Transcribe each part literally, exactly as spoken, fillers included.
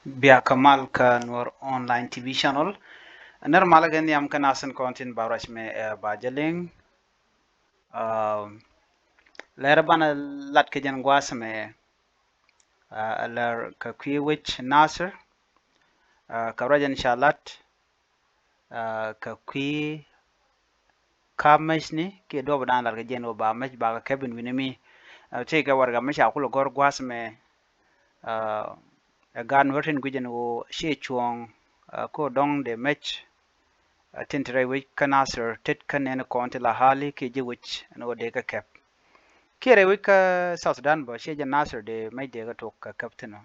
Bia kä mal kä Nuɔr Online T V channel. Nɛr malä kɛ nhiam kä nasin kɔn tin ba ruac mɛ, eh, ba jɛ liŋ. Ah, lɛr banɛ lat kɛ jɛn gua̱a̱th mɛ, ah, lɛr kɛ kui̱ wec Nasir. Ah, kɛ ruac in ca lat, ah, kɛ kui̱ ka mecni kiɛ duɔp dan lat kɛ jɛn wä ba mec ba kɛ kɛp in wi̱ni mi. Ah, tëëkɛ warɛga mi ca kulɛ gɔ̱r gua̱a̱th mɛ, ah, ɛ gaat Nuɔr tin guic ɛn ɣöö ciɛ cuɔ̱ɔ̱ŋ, ah, kä dɔ̱ŋ dee mec, ah, tin te rɛy wec kä Nasir tet kä nɛn kɔn ti la hali kiɛ ji̱ wec ɛn ɣöö dee kɛ kɛp. Kiɛ rɛy wec kä South Sudan bä ciɛ jɛ Nasir dee mec dee kɛ tok kɛ kɛp thin ɔ.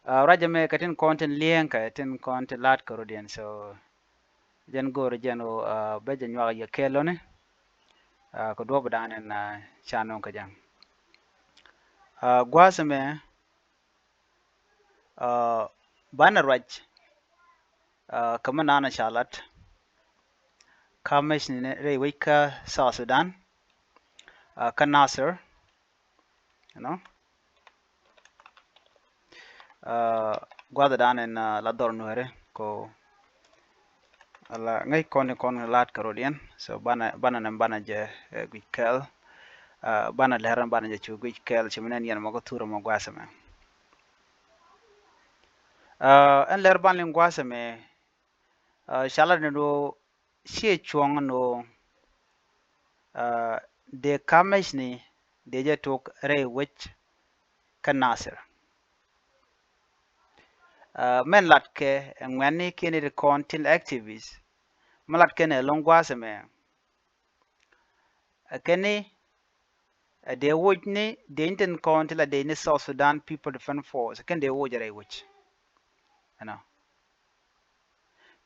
Ah, ruac ɛmɛ kɛ tin kɔn tin liɛŋ kɛ tin kɔn ti la̱t kɛ rɔ̱diɛn, so jɛn go̱o̱r jɛn ɣöö, ah, bɛ jɛ nyuak yɛ kɛɛl lɔni, ah, kɛ duɔp dan ɛn, ah, ca nöŋ kɛ jɛ. Ah, gua̱a̱th ɛmɛ, ah, banɛ ruac, ah, kä mi naan ca lat ka mecni rɛy wec kä South Sudan, ah, kä Nasir, you know. Ah, gua̱a̱th dan ɛn, ah, la dhɔr Nuɛri ko ala ŋäc kɔn in kɔn lat kɛ rɔ̱diɛn. So banɛ, banɛ nɛm banɛ jɛ, eh, guic kɛɛl. Ah, banɛ lɛr banɛ jɛ cu guic kɛɛl ci mi nɛn yɛn mɔ kä thurɛ mɔ gua̱a̱th ɛmɛ. Ah, ɛn lɛr ban liŋ gua̱a̱th ɛmɛ, ah, ca lat ni ɣöö ciɛ cuɔ̱ŋ ni ɣöö, ah, dee ka mecni dee jɛ tok rɛy wec kä Nasir. Ah, mɛn lat kɛ ɛ ŋuɛ̈tni kiɛ ni ti kɔn tin activist mi lat kɛn ɛ lo̱ŋ gua̱a̱th ɛmɛ. Ɛ kɛn ni, ɛ dee woc ni dee ni tin kɔn ti la dee ni South Sudan People Defense Force, ɛ kɛn dee woc rɛy wec. Ɛnɔ.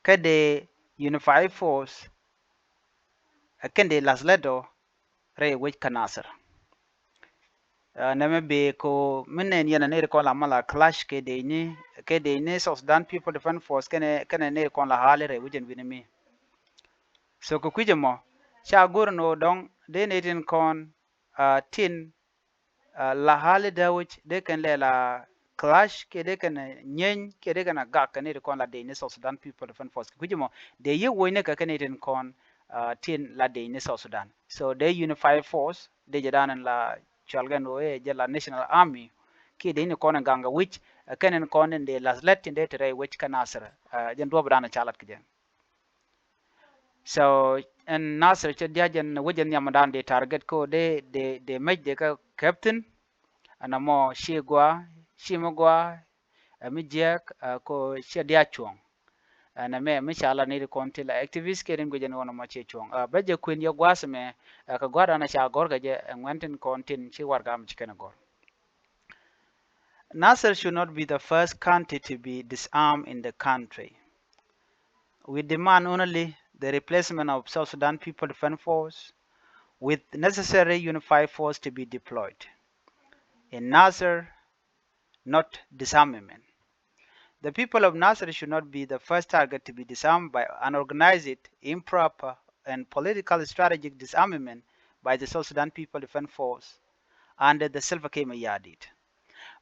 Kä dee Unified Force, ɛ kɛn dee lath lät ɔ rɛy wec kä Nasir. Ah, nɛmɛ bee ko mi nɛn yɛn a nɛy ti kɔn la mal a clash kɛ dee ni, kɛ dee ni South Sudan People Defense Force kɛnɛ, kɛnɛ nɛy ti kɔn la hali rɛy wec ɛn wi̱ni mi. So kɛ kui̱c ɛmɔ ca go̱r ni ɣöö dɔ̱ŋ dee nɛy tin kɔn, ah, tin, ah, la hali dee wec dee kɛn lɛ la clash kiɛ dee kɛn nyieeny kiɛ dee kɛn a gak kɛ nɛy ti kɔn la dee ni South Sudan People Defense Force. Kɛ kui̱c ɛmɔ dee yiëk woc ni kɛ kɛ nɛy tin kɔn, ah, tin la dee ni South Sudan. So dee Unified Force dee jɛ dan la cual kɛn ɣöö ɛ jɛ la National Army kiɛ dee ni kɔn in gaŋ kɛ wec, ah, kɛn in kɔn in dee lath lät tin dee te rɛy wec kä Nasir. Ah, jɛn duɔp dan ca lat kɛ jɛ. So ɛn Nasir cɛ diac ɛn wec ɛn nhiam dan dee target ko dee, dee, dee mec dee kä kɛp thin. Ɛn ɛmɔ ci gua, ci mi gua, ɛ mi jiɛk, ɛ ko cɛ diac cuɔ̱ŋ. Ɛn ɛmɛ mi ca la ni ti kɔn ti la activist kɛ rin guic ɛn ɣän ɛmɔ ciɛ cuɔ̱ŋ. Ɛ bɛ jɛ kuën yɛ gua̱a̱th ɛmɛ, ɛ kɛ gua̱a̱th dan ɛ ca gɔ̱r kɛ jɛ ɛ ŋuɛ̈n tin kɔn tin ci warɛga mi ci kɛn ɛ gɔ̱r. Nasir should not be the first country to be disarmed in the country. We demand only the replacement of South Sudan People Defense Force with necessary unified force to be deployed in Nasir, not disarmament. The people of Nasir should not be the first target to be disarmed by unorganized, improper, and political strategic disarmament by the South Sudan People Defense Force under the Salva Kiir Mayardit.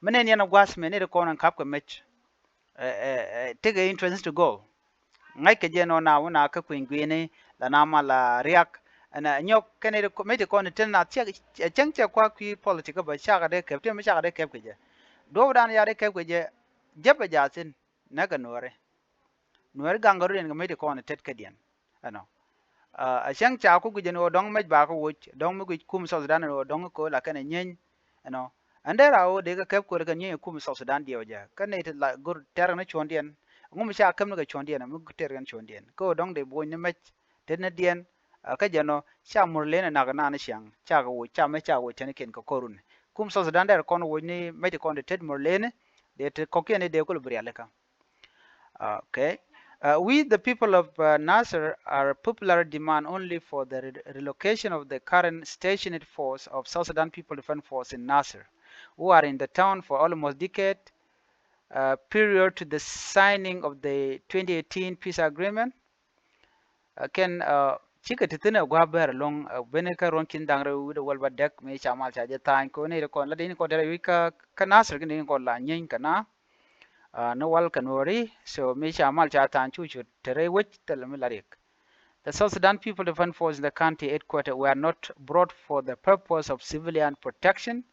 Mi nɛn yɛn a gua̱a̱th mɛ ni ri kɔn in kap kɛ mec, eh, eh, eh, take a interest to go. Ŋa̱c kɛ jɛ nɔ na wä na kä kui̱ny gui̱ni la na ma la riak. Ɛn a nyɔk kɛn ri mec ti kɔn in tin na thiak, eh, cäŋ cɛ kua kui̱ politik kä bä cakɛ dee kɛp, ti mi cakɛ dee kɛp kɛ jɛ. Duɔp dan ya dee kɛp kɛ jɛ, jɛ bɛ jathin, nɛ kɛ Nuɔri. Nuɔri gaŋ kɛ rut in kɛ mec ti kɔn in tet kädiɛn. Ɛnɔ. Ah, a cäŋ ca ku guic ɛn ɣöö dɔ̱ŋ mec ba kä woc, dɔ̱ŋ mi guic kum South Sudan ɛn ɣöö dɔ̱ŋ kä la kɛn ɛ nyieeny, ɛnɔ. Ɛn dee ra ɣöö dee kɛ kɛp kuäär kɛ nyieeny ɛ kum South Sudan diɛw jɛ. Kä nɛy ti la go̱r tɛr kɛn cuɔ̱ndiɛn, ŋu mi ca käm ni kɛ cuɔ̱ndiɛn, mi tɛr kɛn cuɔ̱ndiɛn. Kä ɣöö dɔ̱ŋ dee bo̱o̱ny ni mec, tet ni diɛn, ah, kä jɛn ɔ, ca Murleni nak naan ciaŋ, ca kɛ woc, ca mec ca woc tɛn kiɛn kɛ kɔrun. Kum South Sudan dee kɔn woc ni mec ti kɔn dee tet Murleni, dee ti kɔ̱kiɛn ni dee kul bi rialikä. Okay. Uh, we, the people of, uh, Nasir, are popular demand only for the re-, relocation of the current stationed force of South Sudan People Defense Force in Nasir, who are in the town for almost decade, uh, period to the signing of the twenty eighteen peace agreement. Uh, kɛn, uh, cikɛ ti thi̱n ɛ gua̱a̱p bɛr ɛlɔ̱ŋ, uh, beni kä ruɔ̱n ki̱n da̱ŋ rɛw wi̱cdɛ wäl bädäk mi ca mal ca jɛ tha̱a̱ny kɛ ɣöö nɛy ti kɔn la dee ni kɔn te rɛy wi̱c kä, kä Nasir kɛ nɛy ti kɔn la nyieeny kɛ na. Ni wal kɛ Nuɔri, so mi ca mal ca tha̱a̱ŋ cu cu te rɛy wec thilɛ mi la riɛk. The South Sudan People Defense Force in the country headquarters were not brought for the purpose of civilian protection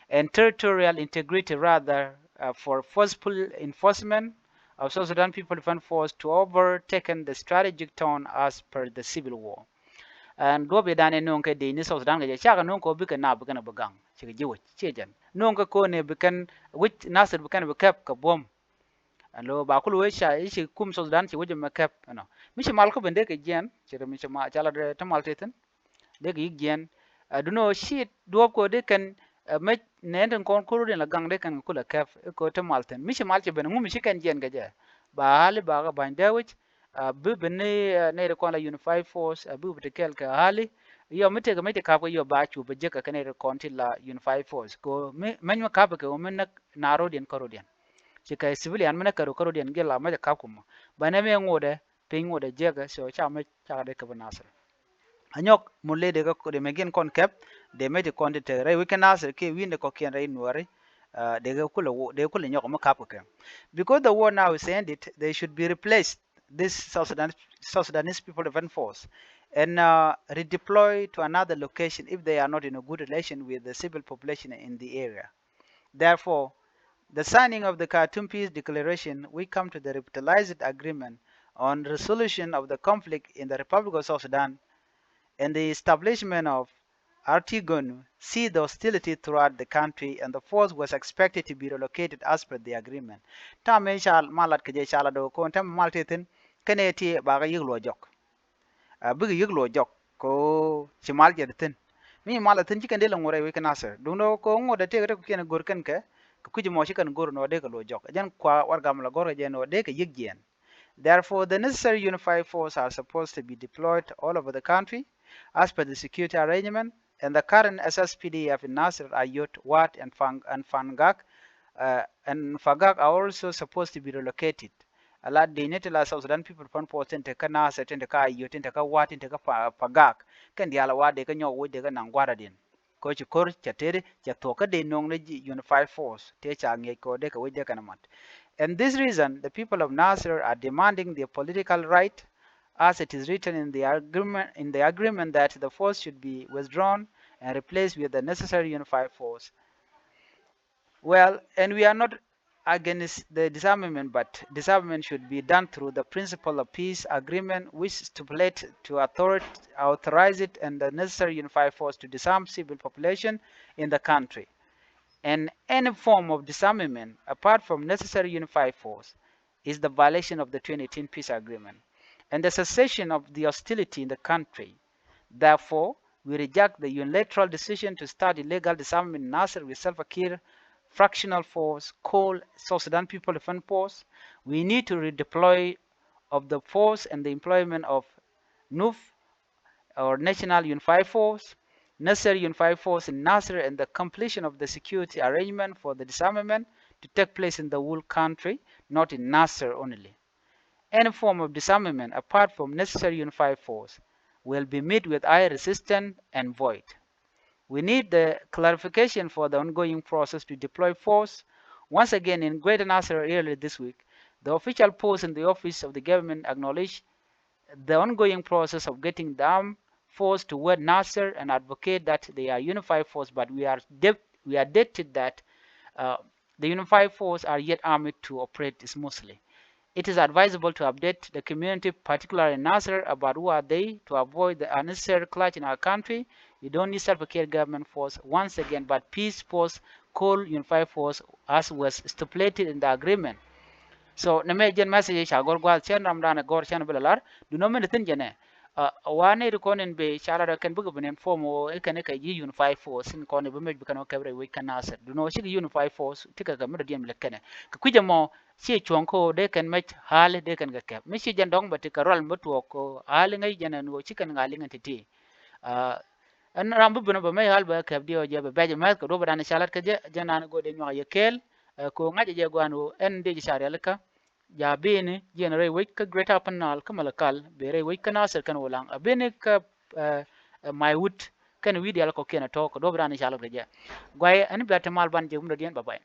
and territorial integrity, rather, uh, for forceful enforcement of South Sudan People Defense Force to overtaken the strategic tone as per the civil war. Ɛn duɔ̱p i̱ dan ɛ no̱o̱ŋ kɛ dec ni South Sudan kɛ jɛ cakɛ no̱o̱ŋ kɛ ɣöö bikɛ nap bikɛn bi gaŋ cikɛ ji̱ wec ciɛ jɛn no̱o̱ŋ kɛ ko̱n ɛ bikɛn wec Nasir bikɛn bi kɛp kɛ buɔ̱m. Ɛn lo ba kul wec ca i̱ ci kum South Sudan ci wec ɛmɛ kɛp ɛnɔ mi ci mal kä ben dee kɛ jiɛn ci rɛ mi ci mal ca la te mal tethin. Dee kɛ yi̱k jiɛn. Ɛ dunɔ ci duɔ̱ɔ̱p kɛ dee kɛn ɛ mec nɛn tin kɔn kor wä din la gaŋ dee kɛn kɛ kulɛ kɛp ɛ kɛ te mal thin mi ci mal ci ben ŋum ci kɛn jiɛn kɛ jɛ. Ba hali ba kɛ ba̱ny dee wec. Bi ben ni nɛy ri kɔn la unified force bi bi ti kɛl kɛ hali. Yɔ mi tekɛ mec ti kap kɛ yɔ ba cu bi jek kɛ nɛy ri kɔn ti la unified force kɛ mec mi kap kɛ mi näk na rodiɛn kä rodiɛn. Ci kɛ civilian mi näk kɛ ro kä rodiɛn gil la mec kap kumɔ ba nɛ mi ŋodɛ. Piny ŋot ɛ jiɛkɛ so ca mec cakɛ dee käp Nasir. Anyɔk mun ley dee kä dee mec gin kɔn kɛp dee mec ti kɔn ti te rɛy wec kä Nasir kiɛ wi̱n dee kɔkiɛn rɛy Nuɔri. Dee kä kulɛ dee kulɛ nyɔk mi kap kɛ kɛ. Because the war now is ended, they should be replaced. This South Sudan, South Sudanese People Defense Force and uh, redeploy to another location if they are not in a good relation with the civil population in the area. Therefore, the signing of the Khartoum Peace Declaration, we come to the revitalized agreement on resolution of the conflict in the Republic of South Sudan and the establishment of Artigon ceased the hostility throughout the country and the force was expected to be relocated as per the agreement. Tam in shall malat kaje shala do kon tam maltitin kene ti baga yiglo jok. Bikɛ yi̱k luɔc jɔk ko ci mal jɛ thi̱n. Mi mal thi̱n ci kɛn dee lɛ ŋuɔrɛ wec kä Nasir duundɛ ko ŋuɔt dee tëëk tëëk kiɛn go̱r kɛn kɛ kɛ kui̱c mɔ ci kɛn go̱r nɔ dee kɛ luɔc jɔk. Jɛn kua wargam la go̱r kɛ jɛ nɔ dee kɛ yi̱k jiɛn. Therefore, the necessary unified force are supposed to be deployed all over the country as per the security arrangement, and the current S S P D F in Nasir, Ayod, Wat, and Fang-, and Fangak, uh, and Fagak are also supposed to be relocated. A la dec ni ti la South Sudan People Defense Force tin te kä Nasir, tin te kä Ayod, tin te kä Wat, tin te kä Pa-, Pagak. Kɛn diaal a wa dee kä nyɔk wec dee kä naŋ gua̱radiɛn. Kä ci ko̱r cɛ teri cɛ thuɔ̱k kä dee no̱o̱ŋ ni ji̱ unified force tëë ca ŋi̱eec kɛ ɣöö dee kɛ wec dee kɛn ɛ mat. And this reason, the people of Nasir are demanding their political right as it is written in the agreement, in the agreement that the force should be withdrawn and replaced with the necessary unified force. Well, and we are not against the disarmament, but disarmament should be done through the principle of peace agreement, which stipulate to author-, authorize it and the necessary unified force to disarm civil population in the country. And any form of disarmament apart from necessary unified force is the violation of the twenty eighteen peace agreement and the cessation of the hostility in the country. Therefore, we reject the unilateral decision to start illegal disarmament in Nasir with Salva Kiir fractional force called South Sudan People Defense Force. We need to redeploy of the force and the employment of NUF or National Unified Force, necessary unified force in Nasir, and the completion of the security arrangement for the disarmament to take place in the whole country, not in Nasir only. Any form of disarmament apart from necessary unified force will be met with high resistance and void. We need the clarification for the ongoing process to deploy force. Once again, in Greater Nasir earlier this week, the official post in the office of the government acknowledged the ongoing process of getting the armed force toward Nasir and advocate that they are unified force, but we are de-, we are dated that, uh, the unified force are yet armed to operate smoothly. It is advisable to update the community, particularly in Nasir, about who are they to avoid the unnecessary clash in our country. You don't need Salva Kiir government force once again, but peace force, call unified force as was stipulated in the agreement. So nɛ mɛ jɛn message ca gɔr gua̱a̱th cɛn ram danɛ gɔr cɛn bi la lar. Dunɔ mɛn thi̱n jɛnɛ. Wa nɛ ri kɔn in bɛ ca lar kɛn bikɛ bi nɛn form wä ikɛn ikɛ yi unified force in kɔn ibi mɛc bi kɛn wä kɛp rɛy wec kɛn Nasir. Dunɔ cikɛ unified force tikɛ kɛ mi dɔ̱diɛn bi lɛ kɛnɛ kɛ kui̱c ɛmɔ. Ci cuɔ̱ŋ kä dee kɛn mɛc hali dee kɛn kɛ kɛp mi ci jɛn dɔ̱ŋ bɛ ti kɛ rual mi tuɔɔk kä hali ŋäc jɛn ɛn wä ci kɛn ŋa̱ liŋ ɛn ti̱ti̱. Ɛn ram bi ben bɛ mɛc hal bɛ kɛp diɛ wä jɛ bɛ bɛc mɛth kɛ duɔ̱p dan ca lat kä jɛ jɛn dan go̱o̱r dee nyuak yɛ kɛɛl. Ɛ ko ŋa̱c jɛ guan ɣöö ɛn dee ji̱ ca rialikä. Ja bini jiɛn rɛy wec kä Greater Upper Nile kä Malakal bɛ rɛy wec kä Nasir kɛn Ulaŋ a bini kä, ɛ, ɛ, Maiwut kɛn wi̱i̱ diaal kɔkiɛn a tɔ̱ kɛ duɔ̱p ran i̱ ca lɔt kɛ jɛ. Guay ɛn bia te mal ban jɛ wundä diɛn, bye bye.